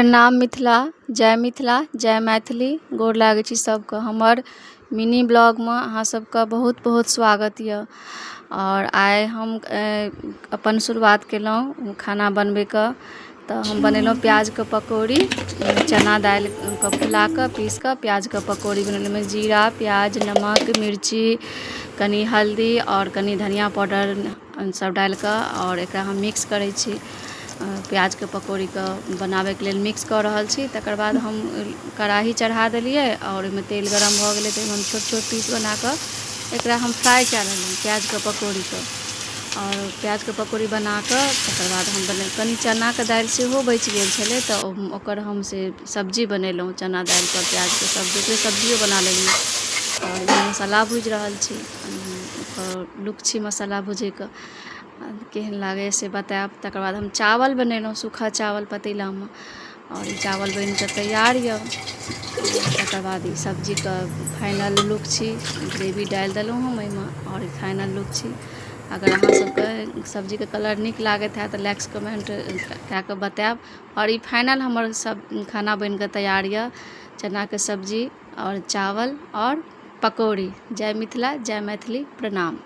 प्रणाम मिथिला, जय मिथिला, जय मैथिली। गोर लागै छी सबके। हमर मिनी ब्लॉगमे अहाँ सबके बहुत बहुत स्वागत यऽ। आओर आइ हम अपन शुरुआत केलहुँ खाना बनबैके, तऽ हम बनेलहुँ प्याजके पकौड़ी। चना दालिके फुला कऽ, पीस कऽ प्याजके पकौड़ी बनेलहुँ। ओहिमे जीरा, प्याज, नमक, मिर्ची, कनि हल्दी आओर कनि धनिया पाउडर सब डालि कऽ आओर एकरा हम मिक्स करै छी। प्याजके पकौड़ीके बनाबैके लेल मिक्स कऽ रहल छी। तकर बाद हम कड़ाही चढ़ा देलियै आओर ओहिमे तेल गरम भऽ गेलै, तऽ ओहिमे हम छोट छोट पीस बना कऽ एकरा हम फ्राइ कए लेलहुँ प्याजके पकौड़ीके। आओर प्याजके पकौड़ी बना कऽ तकर बाद हम कनि चनाके दालि सेहो बचि गेल छलै, तऽ ओकर हम से सब्जी बनेलहुँ। चना दालिके प्याजके सब्जी, ओकरे सब्जियो बना लेलियै। आओर मसाला भूजि रहल छी। ओकर लुक छी मसाला भुजैके, केहन लागैए से बतायब। तकर बाद हम चावल बनेलहुँ, सूखा चावल पतीलामे, आओर ई चावल बनि कऽ तैयार यऽ। तकर बाद ई सब्जीके फाइनल लुक छी। ग्रेवी डालि देलहुँ हम एहिमे आओर ई फाइनल लुक छी। अगर अहाँ सबके सब्जीके कलर नीक लागैत हैत तऽ लाइक्स कमेन्ट कए कऽ बतायब। आओर ई फाइनल हमर सब खाना बनि कऽ तैयार यऽ, चनाके सब्जी आओर चावल आओर पकौड़ी। जय मिथिला, जय मैथिली, प्रणाम।